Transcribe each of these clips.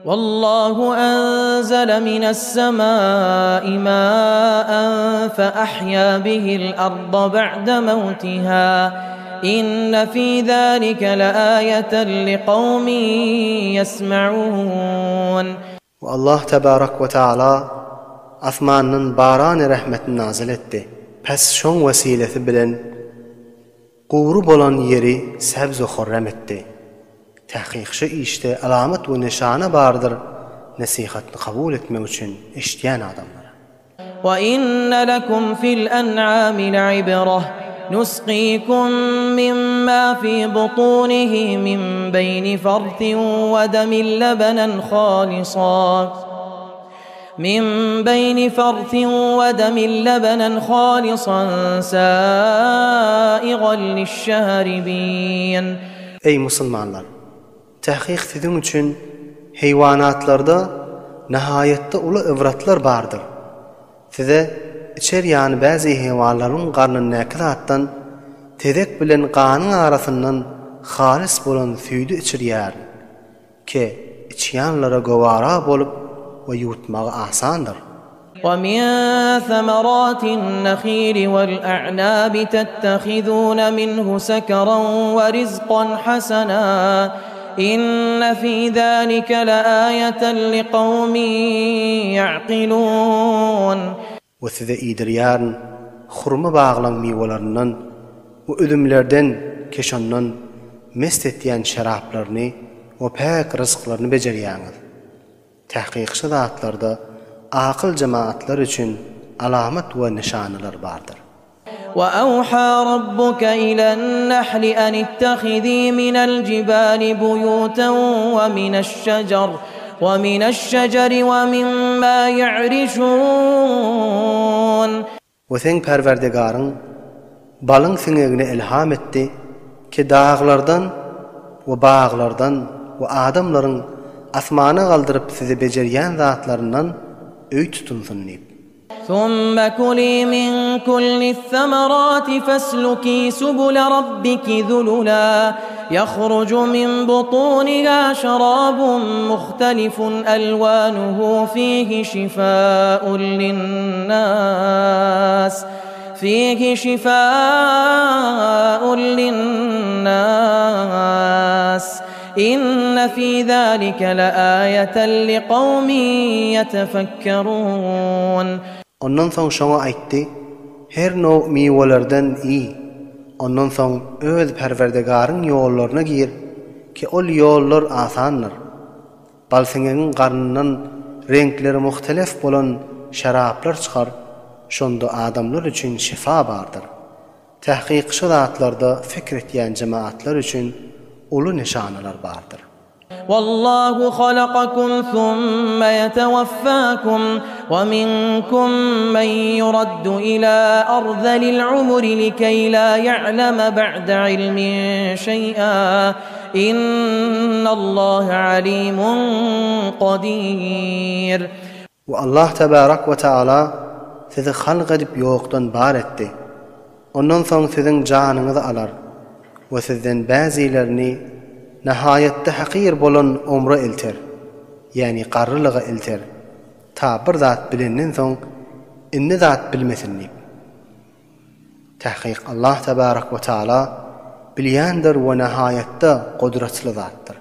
Wallahu anzala minas-samai ma'an fa ahya bihil arda ba'da mawtiha inna fi zalika la'ayatan liqawmin yesma'un. We Allah tebarek we teala asmandan barany rehmetini nazyl etdi. Pes şoň wesilesi bilen Gury bolan ýeri säbz-u horrem etdi. Tahkyk şu işde alamat we nyşana bardyr nesihatny kabul etmek üçin eşidýän adamlara. We inne lekum fil en'ami le'ibreh nusqikum mimma fi butunihi min beýni farthin we demin lebenen halisa. Min beýni farthin we demin lebenen halisan saigan lişşaribin. Eý, musulmanlar! Takyk siziň üçin heýwanatlarda nahaýatda uly ybratlar bardyr. Size içer ýany bäzi heýwanlaryň garnyndaky zatdan, tezek bilen ganyň arasyndan halys bolan süýdi içirýärin. Ke, içýanlara gowara bolup we ýuwutmagy asandyr. We min semeratin nehili wel a'nabi tettehizune minhu sekeran we rizkan hasena inne fi zalike leaýeten liqawmin ýa'kilun. We size iýdirýärin hurma baglaň miwelaryndan we üzümlerden, keşondan mest etýän şeraplaryny we päk ryzklaryny bejerýäňiz. Tahkyk şu zatlarda akyl jemagatlar üçin alamat we nyşanalar bardyr. We awha rabbuka ilen-nahli an ittehizî minel-jibâli buýûten we mineş-şejer we mineş-şejeri we mimmâ ýa'rişûn. We seň Perwerdigaryň balyň siňegine ylham etdi ki, daglardan we baglardan we adamlaryň asmana galdyryp sizi bejerýän zatlaryndan öý tutunsyn diýip. Summa kuli min kullis-semerati fesluki subula rabbiki zulula, ýahruju min butuniha şerabun muhtelifun elwanuhu fihi şifaun lin-nas, fihi şifaun lin-nas, inne fi zalike leaýeten liqawmin ýetefekkerun. Ondan soň şoňa aýtdy, Her now miwelerden iý, ondan soň öz Perwerdigaryň ýollaryna gir, ki ol ýollar asandyr. Balsiňegiň garnyndan reňkleri muhtelef bolan şeraplar çykar, şonda adamlar üçin şifa bardyr. Tahkyk şu zatlarda fikr etýän jemaatlar üçin uly nyşanalar bardyr. Wallahu halakakum summa ýetewaffakum we minkum men ýuraddu ila arzalil umri likeý la ýa'leme ba'de ilmin şeý'a innallaha alimun kadir. We Allah tebarek we teala sizi halk edip ýokdan bar etdi. Ondan soň siziň janyňyzy alar we sizden bäzilerini nahaýatda hakyr bolan omra elter, ýäni garrylyga elter, ta bir zat bilenden soň indi zat bilmesin diýip. Tahkyk Allah tebarek we teala bilýändir we nahaýatda gudratly zatdyr.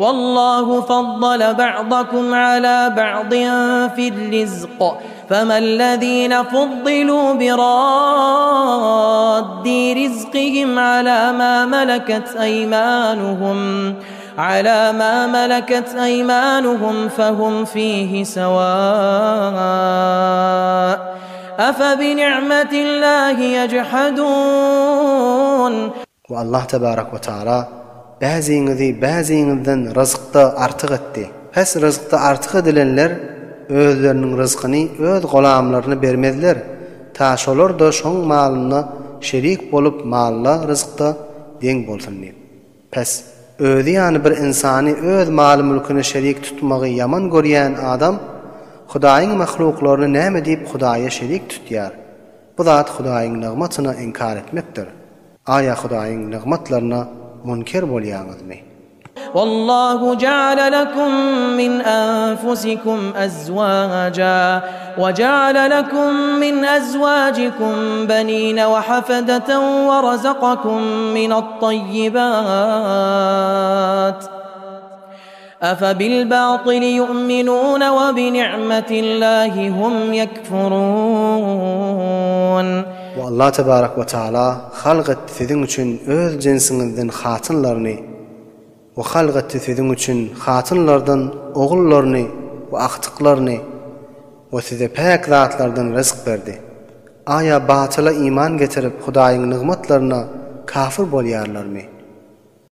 Wallahu faddala ba'dakum ala ba'din fir-rizq, femellezine fuddilu biraddi rizqihim ala ma meleket eýmanuhum ala ma meleket eýmanuhum fehum fihi sewa Efebini'metillahi yechadun. We Allah tebarek we taala bäziňizi bäziňizden ryzkda artyk etdi. Pes ryzkda artyk edilenler özleriniň ryzkyny öz golamlaryna bermezler, ta şolar-da şoň malynda şerik bolup malda, ryzkda, deň bolsun diýip. Pes, özi ýaly bir ynsany öz maly-mülküne şerik tutmagy ýaman görýän adam Hudaýyň mahluklaryny näme diýip Hudaýa şerik tutýar? Bu zat Hudaýyň nygmatyna inkar etmekdir. Aýa Hudaýyň nygmatlaryna munker bolýaňyzmy? Wallahu ja'ala lekum min enfusikum ezwaja we ja'ala lekum min ezwajikum benine we hafedeten we razakakum minat-tayyibat. Afabil-batyli yu'minun we bi-ni'metillahi hum yekfurun. We Allah tebarek we taala halk etdi siziň üçin öz jensiňizden hatynlaryny we halk etdi siziň üçin hatynlardan ogullaryny we agtyklaryny we size päk zatlardan ryzk berdi. Aýa batyla iman getirip Hudaýyň nygmatlaryna kafir bolýarlarmy?